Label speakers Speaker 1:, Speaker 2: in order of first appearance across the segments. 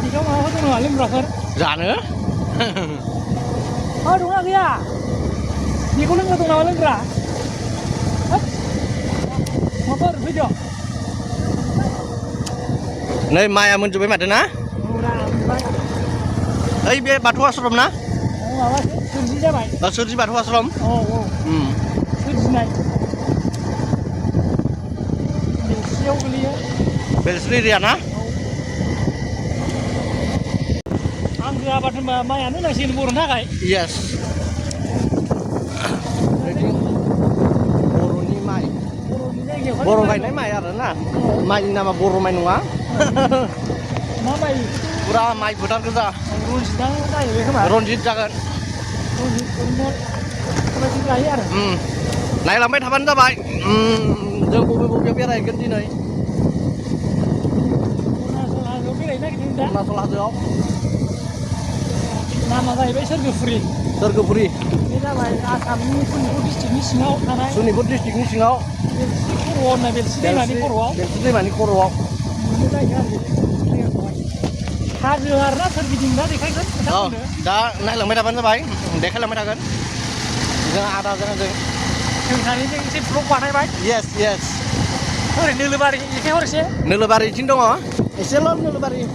Speaker 1: Dikau mau tuh ngalim berapa?
Speaker 2: Jangan.
Speaker 1: Oh đúng kia. Dikau lu tuh ngalim berapa? Motor video.
Speaker 2: Nơi mai mình chụp mặt đấy na. Ấy bé bát hoa srom na.
Speaker 1: Suji aja bay.
Speaker 2: Suji bát hoa srom.
Speaker 1: Suji này. Siêu cái lia.
Speaker 2: Belsri dia na.
Speaker 1: Ang apa tuh mai anu nasi burung nakai.
Speaker 2: Yes. Boroni mai. Borong kai nai mai ada na. Mai nama borong mai nunga.
Speaker 1: Mai.
Speaker 2: Pura mai putar kerja.
Speaker 1: Ronjit dah kai ya kemana?
Speaker 2: Ronjit jangan.
Speaker 1: Ronjit umur. Ronjit lahir.
Speaker 2: Này là mấy thằng bắn ra vậy. Giờ bố biết này cái gì này. Là solar được không?
Speaker 1: Nama saya besar ke free.
Speaker 2: Serga free.
Speaker 1: Kita bay asam ni pun district ni singau tanah.
Speaker 2: Sunipur district ni singau.
Speaker 1: Purwo na Belsri mani Purwo.
Speaker 2: Belsri mani Purwo.
Speaker 1: Ini dah kan. Hadir harna terbiding dah dikai kan?
Speaker 2: Dah, này là mấy thằng bắn ra vậy. Để khai là mấy thằng gần. Jangan ada jangan jangan.
Speaker 1: Yang ini yang si pro kuat bay.
Speaker 2: Yes yes.
Speaker 1: Hari ni lebar ini harus ya.
Speaker 2: Nilebari cindong ah. Eselon nilebari.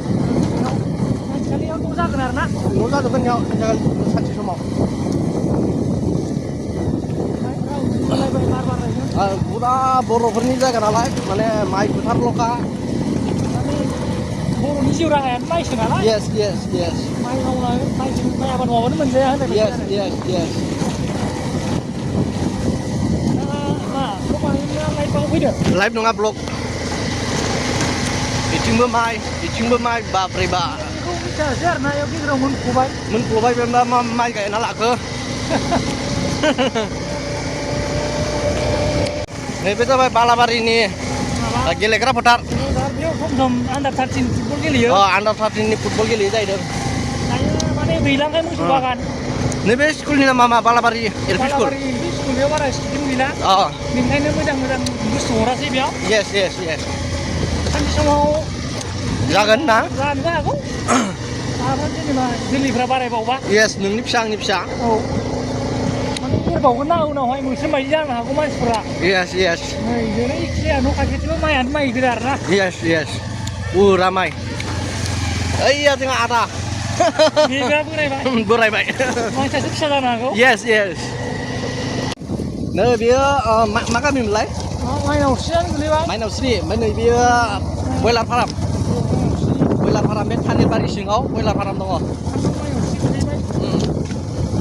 Speaker 1: Sekali aku usah kenar nak.
Speaker 2: Nusa tu kan yang jangan sanci semua. Pura boro furniture kan alai. Mana mai putar loka.
Speaker 1: Boro ni jiura kan mai sengalah.
Speaker 2: Yes yes yes.
Speaker 1: Mai mau lah, mai apa mau ni menjadi apa?
Speaker 2: Yes yes yes.
Speaker 1: Nah, rumah ini mai pang video.
Speaker 2: Live nunga blog. Iching bermai ba preba.
Speaker 1: Jar na yogi kira mun kubai.
Speaker 2: Mun kubai benda mai kayak nalak ke. Nih betul bay balabari ini. Lagi lekra putar.
Speaker 1: Dia kom under 13 football ke liya.
Speaker 2: Oh under 13 ini football ke liya jadi.
Speaker 1: Saya mana bilang kan musuh bagan.
Speaker 2: Nih be school ni nama balabari LP school.
Speaker 1: Balabari school dia bara school bilang.
Speaker 2: Oh.
Speaker 1: Minta ni mudah bus suara sih biar.
Speaker 2: Yes yes yes.
Speaker 1: Kan semua.
Speaker 2: Jangan na.
Speaker 1: Jangan kan aku. Apa sih ni mah? Jeli berapa ribu bawa?
Speaker 2: Yes, nipsang.
Speaker 1: Oh. Mana dia bawa kena una hai musuh mai jangan aku mai sepura.
Speaker 2: Yes yes.
Speaker 1: Nah, jadi ikli anu kaget tu mai gerar na.
Speaker 2: Yes yes. Ramai. Iya tengah ada.
Speaker 1: Biar burai bay.
Speaker 2: Burai bay.
Speaker 1: Mai saya susah dah aku.
Speaker 2: Yes yes. Nơi bia makan mie mulai.
Speaker 1: Mai nào siang beli bay.
Speaker 2: Mai nào sih, mai nơi bia boiler param. Boiler param bet thanir bari singau, boiler param dong.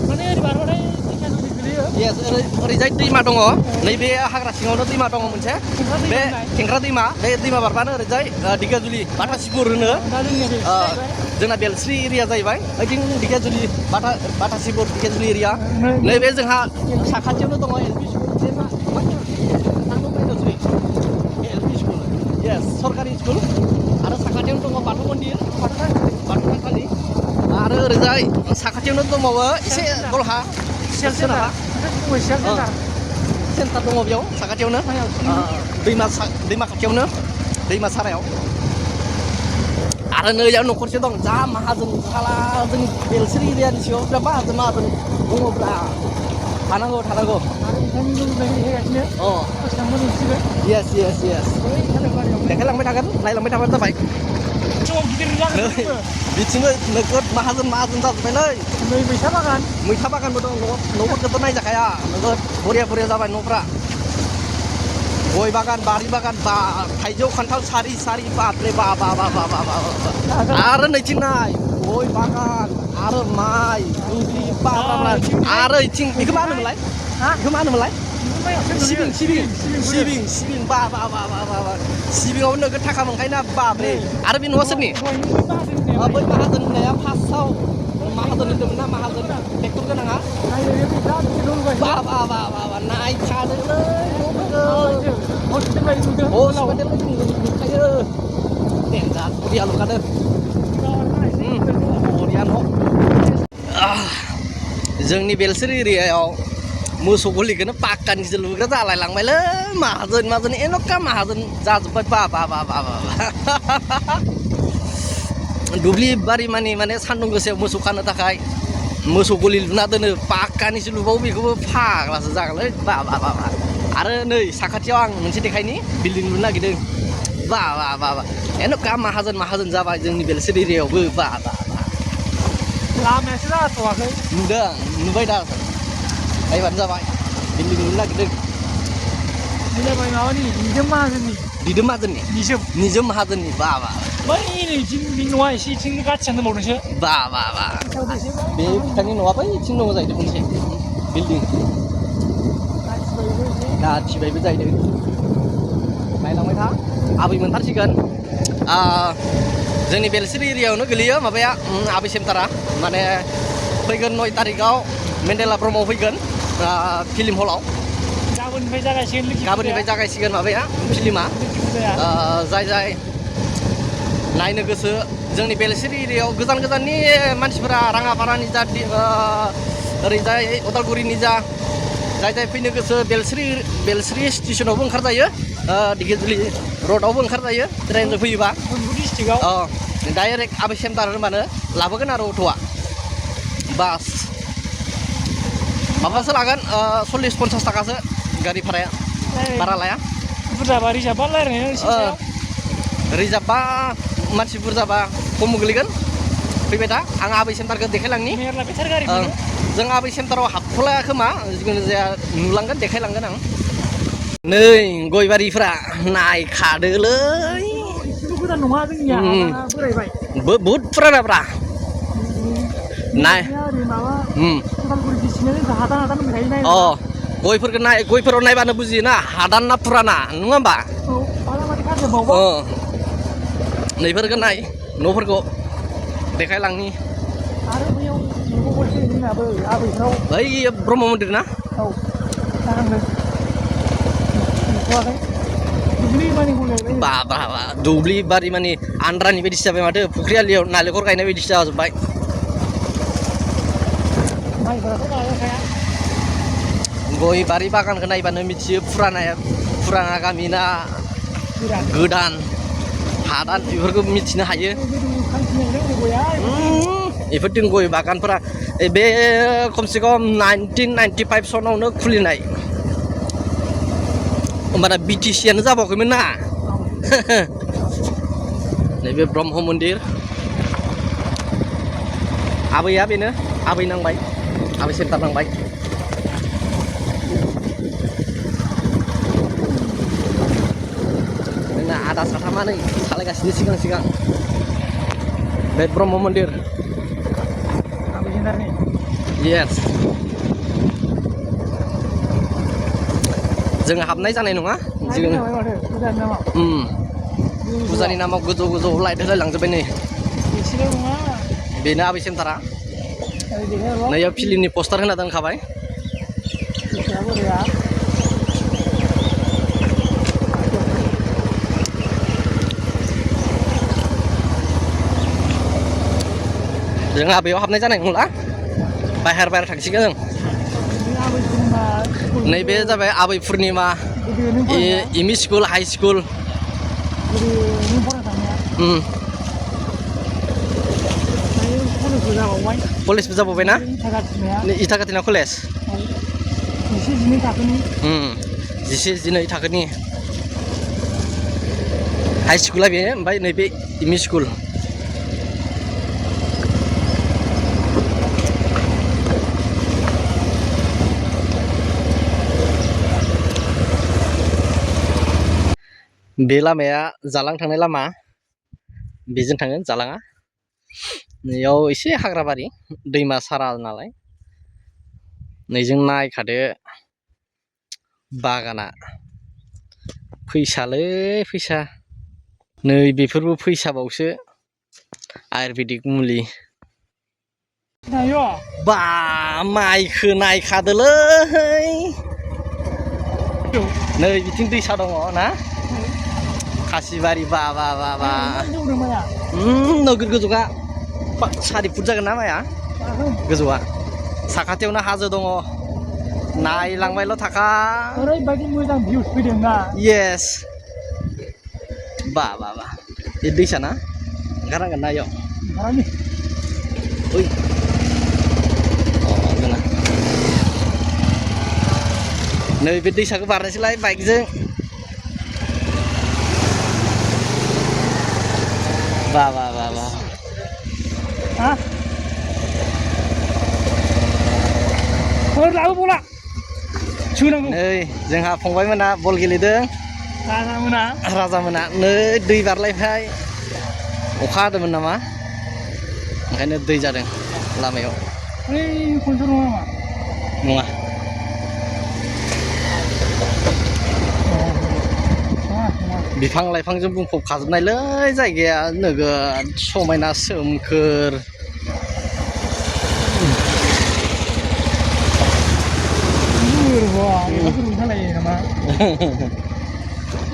Speaker 1: Mana di baru ni ikan beli ya?
Speaker 2: Yes, orijai tima dong. Nei be hagra singau no tima dong munce. Be kengkra tima, be tima barbana orijai Diga Juli, Bata Sibur ne. जोंना बेलस्रि area जाहैबाय ओइथिं दिगाजुलि बाटा सिबुर दिगाजुलि area नैबे जोंहा साखाथियावनो दङ LP school जे मा नांगौ दिगाजुलि LP school yes सरकारि स्कुल आरो साखाथियावनो दङ बाथौ मन्दिर बाथौ थानसालि आरो ओरैजाय साखाथियावनो दंबावो एसे गलहा सोनाबहा सेन्टार दङ बेयाव साखाथियावनो दैमा खाथियावनो दैमा सारायाव आरो नै याव न'खरसे दं जा माहाजोन साला जों बेलस्रि एरियानि सिङाव जा माहाजोन दङब्रा थानांगौ yes yes yes देखायलांबाय थागोन नायलांबाय थाबानो जाबाय बिथिंबो नोगोद माहाजोन जाजोब्बायलै
Speaker 1: नै
Speaker 2: मैथा बागानबो दं न'फोरखौथ' नायजाखाया नोगोद बरिया जाबाय न'फ्रा गय बागान बारि बागान बा थाइजौ खान्थाल सारि बापरे बा आरो नैथिं नाय गय बागान आरो माइ दुब्लि बाब्रा आरो इथिं बेखौ मा होनोमोनलाय सिबिं बा सिबिङाव नोगोद थाखा मोनखायोना बापरे आरो बे न'आ सोरनि बै माहाजोन होननाया फार्स्टआव माहाजोन होनदोंमोन ना माहाजोन ट्रेक्टर गोनाङा बा नायखादोंलै हस्पिटाल नुखायो देन्जार बरिया लुखादों बरिया न' जोंनि बेलस्रि एरियायाव मोसौ गलिखौनो पाक्कानिसो लुग्रा जालायलांबायलै माहाजोन माहाजोन एन'का माहाजोन जाजोब्बाय बा बा बा बा बा दुब्लि बारि माने सान्दुं गोसायाव मोसौ खानो थाखाय मोसौ गलि लुना दोनो पाक्कानिसो लुबावो बेखौबो फाग्लासो जागोनलै बा बा बा बा आरो नै साखाथियाव आं मोनसे देखायनि बिल्डिं लुनो नागिरदों बा बा बा बा एन'का माहाजोन जाबाय जोंनि बेलसोर एरियायावबो बा बा बा
Speaker 1: लामायासो जाथ'वाखै
Speaker 2: नुदों नुबाय दा नायबानो जाबाय बिल्डिं लुनो नागिरदों
Speaker 1: जाबाय माबानि निजोम माहाजोननि
Speaker 2: दिदोम माहाजोननि निजोम माहाजोननि बा बा
Speaker 1: बै नैथिं बे न'आ एसे इथिं गाथियानो दंबावदोंसो
Speaker 2: बा बा बा बे भुटाननि न'आ बैथिं दङ जाहैदों मोनसे बिल्डिं गाथिबायबो जाहैदों नायलांबाय था आबै मोनथारसिगोन जोंनि बेलसोर एरियायावनो गोलैयो माबाया आबै सेन्टारा माने फैगोन 9 तारिखआव मेन्डेला ब्रह्म फैगोन फिल्म हलाव गाबोननिफ्राय जागायसिगोन माबाया फिल्मा जाय नायनो गोसो जोंनि बेलसोर एरियायाव गोजान गोजाननि मानसिफोरा राङापारानि जा ओरैजाय उदालगुरिनि जा जाय फैनो गोसो बेलस्रि स्टेसनावबो ओंखारजायो दिगिजुलि रडआवबो ओंखारजायो ट्रेनजों फैयोबा डाइरेक्ट आबै सेन्टार होनबानो लाबोगोन आरो अट'आ बास माबासो लागोन 40-50 थाखासो गारि भाराया बारा लाया
Speaker 1: बुरजाबा रिजार्भबा रायज्लायनाय
Speaker 2: रिजार्भबा मानसि बुरजाबा खम गोलैगोन फैबाय दा आं आबै सेन्टारखौ देखायलांनि जों आबै सेन्टाराव हाबथ'लाया खोमा जिखुनु जाया नुलांगोन देखायलांगोन आं नै गयबारिफ्रा नायखादोलै
Speaker 1: गोदान नङा जोंनिया बोरायबाय
Speaker 2: बहुद फुरानाब्रा नाय गयफोरखौ गयफोराव नायबानो बुजियोना हादान ना फुराना नङा होमबा नैफोरखौ नाय न'फोरखौ देखायलांनि बै ब्रह्म मन्दिर ना बा बा बा दुब्लि बारि माने आन्द्रानि बायदिसो जाबाय माथो फुख्रि आलियाव नालेंखर गायनाय बायदिसो जाजोब्बाय गय बारि बागानखौ नायबानो मिथियो फुराना गामि ना गोदान हादान बेफोरखौ मिथिनो हायो बेफोरथिं गय बागानफोरा बे खमसे खम 1995 सनावनो खुलिनाय होमबाना बिटिसियानो जाबावाखैमोन ना नैबे ब्रह्म मन्दिर आबैया बेनो आबै नांबाय आबै सेन्टार नांबाय जोंना आदा साथामा नै सालायगासिनो सिगां बे ब्रह्म मन्दिर येस जों हाबनाय जानाय नङा फुजानि नामाव गोजौ लाइट होलायलांजोब्बाय नै बेनो आबै सेन्टारा नैयाव फिल्मनि पस्टार होना दोनखाबाय जोंहा बेयाव हाबनाय जानाय नंला बाहेर थांसिगोन जों नैबे जाबाय आबै पुर्निमा एमइ स्कुल हाई स्कुल कलेजबो जाबावबाय ना इटाखातिना कलेज 11-12 थाखोनि हाई स्कुला बेनो ओमफ्राय नैबे एमइ स्कुल बे लामाया जालां थांनाय लामा बेजों थाङो जालाङा नैयाव एसे हाग्राबारि दैमा सारा नालाय नैजों नायखादो बागाना फैसालै फैसा नै बेफोरबो फैसाबावसो आयुर्वेदिक मुलि बा माइखौ नायखादोलै नै बिथिं दैसा दङ ना खासिबारि बा बा बा बा नोगोद गोजौगा 4 फुट जागोन ना माया गोजौआ साखाथियावनो हाजो दङ नायलांबायल' थाखा
Speaker 1: ओरैबायदि मोजां भिउस फैदों ना
Speaker 2: येस बा बा बा बे दैसा ना ओंखारनांगोन ना इयाव
Speaker 1: ओंखारानि
Speaker 2: ओइ जोंना नैबे दैसाखौ बारनोसैलाय बाइकजों बा बा बा बा
Speaker 1: हा लाबो बला सोनांगौ
Speaker 2: नै जोंहा फंबायमोना बल गेलेदों राजामोना नै दै बारलायबाय अखा हादोंमोन नामा ओंखायनो दै जादों लामायाव
Speaker 1: ओइ खनसे नङा
Speaker 2: नङा बिफां लाइफांजों बुंफबखाजोबनायलै जायगाया नोगोद समायना सोमखोर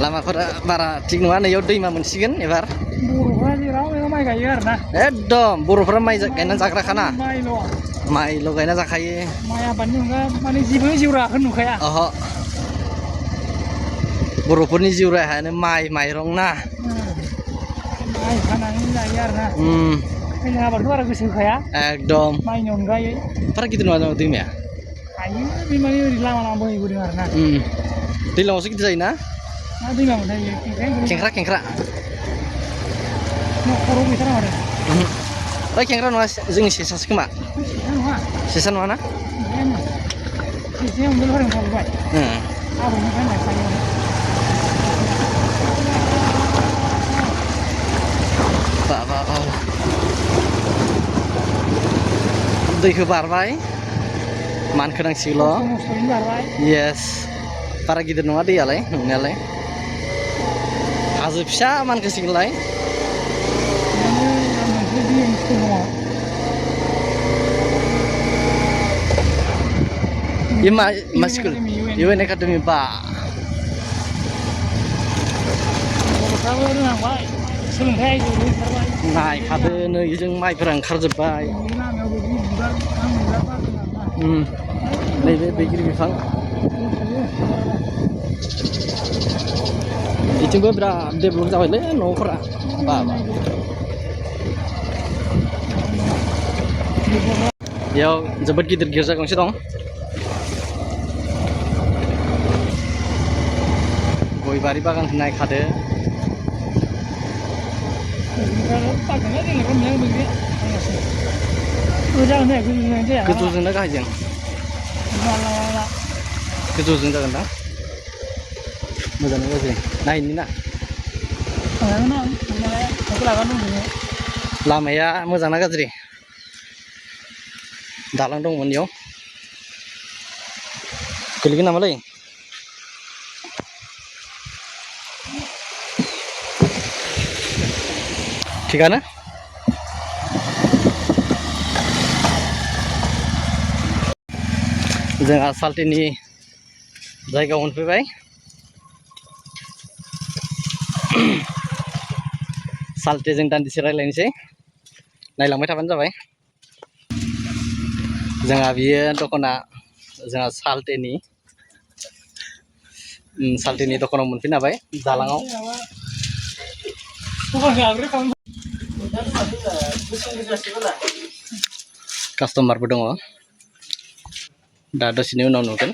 Speaker 2: लामाफोरा बारा थिग नङा नैयाव दैमा मोनसिगोन एबार
Speaker 1: बर'फ्रा जेराव माइ गायो आरोना
Speaker 2: एकदम बर'फ्रा माइ गायना जाग्राखाना
Speaker 1: माइल'
Speaker 2: गायना जाखायो
Speaker 1: माइ आबादनि अनगा माने जेबो जिउ राहाखौ नुखाया
Speaker 2: अह बर'फोरनि जिउ राहायानो माइ माइरं ना
Speaker 1: माइ फाननानै जायो आरोना जों आबादखौ बारा गोसो होखाया
Speaker 2: एकदम
Speaker 1: माइनि अनगायै
Speaker 2: बारा गिदिर नङा दैमाया
Speaker 1: हायो बे माने ओरै लामा बोहैबोदों आरोना
Speaker 2: दैज्लाङावसो गिदिर जायोना
Speaker 1: मा दैमा मोनथाय
Speaker 2: खेंख्रा
Speaker 1: खर'आव गैथारा माथो
Speaker 2: ओइ खेंख्रा नङा जोंनि सेसासो खोमा सेसा नङा ना
Speaker 1: सेसाया उन्दैल' होदों थाबोबाय आबौनिफ्राय लायखायो
Speaker 2: दैखौ बारबाय मानखोनांसिगोल' येस बारा गिदिर नङा दैयालाय नंनायालाय हाजो फिसा मानखोसिगोनलाय मा स्कुल UN Academy बा
Speaker 1: रोंलांबाय सोलोंथाइ ओंखारबाय
Speaker 2: नायखादो नै जों माइफोरा ओंखारजोब्बाय नैबे बैग्रि बिफां बिथिंबो बिराद डेभेलप जाबायलै न'फोरा बा बेयाव जोबोद गिदिर गिर्जा गंसे दं गय बारि बागानखौ नायखादो गोजौजोंना गाहायजों गोजौजों जागोन दा मोजाङै गाज्रि नायनि ना लामाया मोजां ना गाज्रि दालां दंमोन बेयाव गोलैगोन नामालै थिगानो जोंहा साल्टिनि जायगायाव मोनफैबाय साल्टिजों दान्दिसे रायज्लायनोसै नायलांबाय थाबानो जाबाय जोंहा बियो दखाना जोंहा साल्टिनि दखानाव मोनफैनो हाबाय दालाङाव कास्टमारबो दङ दा दसेनि उनाव नुगोन